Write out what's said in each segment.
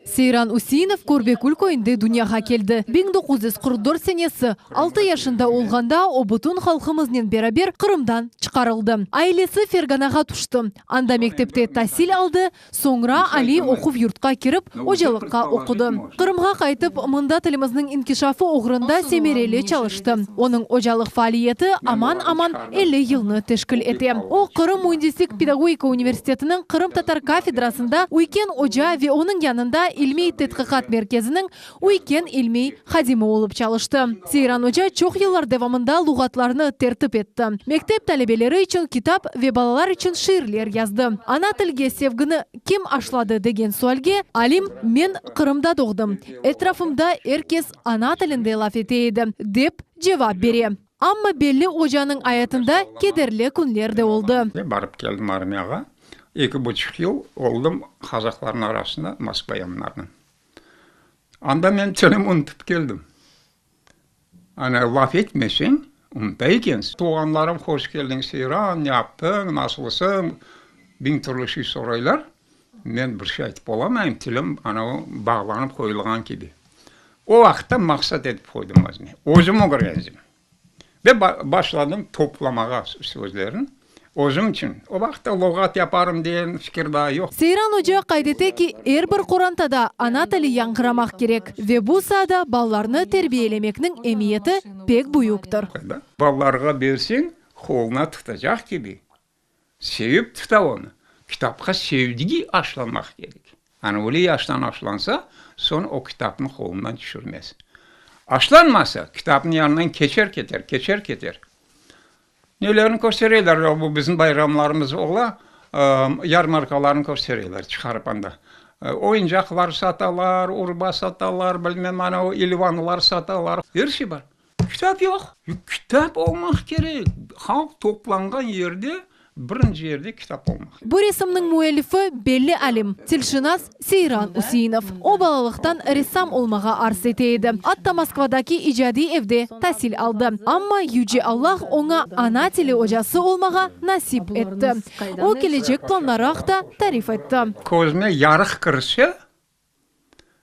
Seyran Üseinov Körbekül köyünde dünyağa keldi. 1944 senesi, altı yaşında olğanda o bütün halqımıznen beraber Qırımdan çıqarıldı. Ailesi Ferganağa tüşti. Anda mektepte tasil aldı, soñra aliy oquv yurtqa kirip, ocalıqqa oqudı. Qırımğa qaytıp, mında tilimizniñ inkişafı oğrunda semereli çalıştı. Onıñ ocalıq faaliyeti aman-aman 50 yılnı teşkil ete. O, Qırım müendislik-pedagogika universitetiniñ qırımtatar kafedrasında üyken oca ve onıñ yanında ilmiy-tedqiqat merkeziniñ üyken ilmiy hadimi olıp çalıştı. Seyran oca çoq yıllar devamında luğatlarnı tertip etti, mektep talebeleri içün kitap ve balalar içün şiirler yazdı. Ana tilge sevgini kim aşladı degen sualge, alim, Men Qırımda doğdım, etrafımda er kes ana tilinde laf ete edi, dep cevap bere. Amma belli ocanıñ ayatında kederli künler de oldı. Barıp keldim armiyağa, eki buçuq yıl oldım kazaklarnıñ arasında, Moskva yanlarında. Anda men tilim unutıp keldim. Ana, laf etmeseñ, unuta ekensiñ. Tuvğanlarım, hoş keldiñ, Seyran, ne yaptıñ, nasılsıñ, biñ türlü şey soraylar. Men bir şey aytıp olamayım, tilim ana o bağlanıp qoyulğan kibi. O vaqıtta maqsat etip qoydım özüme, özüm ögrendim. Ve başladım toplamağa sözlerni özüm içün. O vaqıtta luğat yaparım degen fikir daa yoq. Seyran oca qayd ete ki, er bir qorantada ana tili yañğıramaq kerek ve bu saada balalarnı terbiyelemekniñ emiyeti pek büyüktir. Balalarğa berseñ, qoluna tutacaq kibi. Sevip tuta onı. Kitapqa sevgi aşlamaq kerek. Ana öyle yaştan aşlansa, soñ o kitapnı qolundan tüşürmez. Aşlanmasa, kitapnıñ yanından keçer keter, keçer keter. Nelerni köstereler, bu bizim bayramlarımız ola, yarmarkalarnı köstereler, çıqarıp anda. Oyuncaqlar satalar, urba satalar, bilmem, ana o ilvanlar satalar, er şey bar. Kitap yoq. Kitap olmaq kerek. Halq toplanğan yerde, birinci yerde kitap olmaq kerek. Bu resimniñ müellifi belli alim, tilşınas Seyran Üseinov. O, balalıqtan ressam olmağa arz ete edi. Atta Moskvadaki icadiy evde tasil aldı. Amma Yüce Allah oña ana tili ocası olmağa nasip etti. O, kelecek planları aqta tarif etti. Közüme yarıq kirse,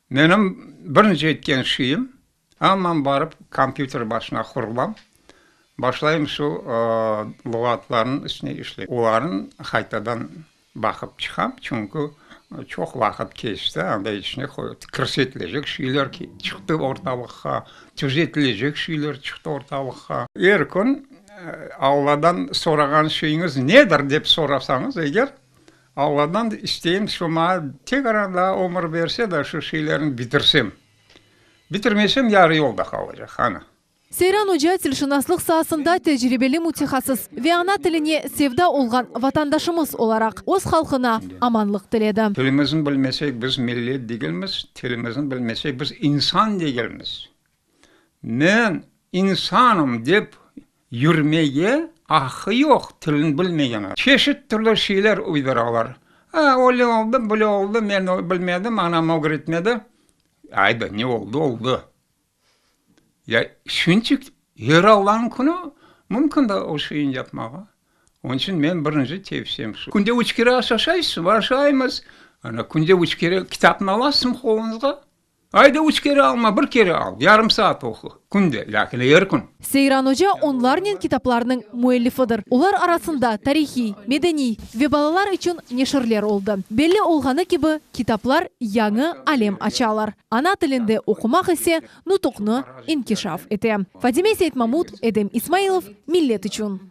Menim birinci etken şeyim, aman barıp kompyuter başına qurulam, başlayım şu luğatlarnıñ üstüne işlep. Olarnı qaytadan baqıp çıqam, çünki çoq vaqıt keçti, anda içine kirsetilecek şeyler çıqtı ortalıqqa, tüzetilecek şeyler çıqtı ortalıqqa. Er kün Alladan sorağan şeyiñiz nedir dep sorasañız eger, Alladan isteyim, şu maña tekrar daa ömür berse de, şu şeylerni bitirsem. Bitirmesem, yarı yolda qalacaq, ana. Seyran oca tilşınaslıq saasında tecribeli mütehassıs ve ana tiline sevda olğan vatandaşımız olaraq öz halqına amanlıq tiledi. Tilimizni bilmesek, biz millet degilmiz, tilimizni bilmesek, biz insan degilmiz. Men insanım dep yürmege aqqı yoq tilini bilmegen adam. Çeşit türlü şeyler uyduralar. A, öyle oldı, böyle oldı, men bilmedim, anam ögretmedi. Ayda, ne oldı, oldı. Ya şunçik er Allanıñ künü mümkün da o şeyni yapmağa. Onıñ içün men birinci tevsiyem şu. Künde üç kere aş aşaysız, aşaymız. Ana, künde üç kere kitapnı alasıñ qoluñızğa. Ayda üç kere alma, bir kere al, yarım saat oqu, künde, lâkin er kün. Seyran oca onlarnen kitaplarnıñ müellifidir. Olar arasında tarihiy, medeniy ve balalar içün neşirler oldı. Belli olğanı kibi, kitaplar yañı alem açalar. Ana tilinde oqumaq ise nutuqnı inkişaf ete. Fadime Seytmamut, Edem İsmailov, Millet içün.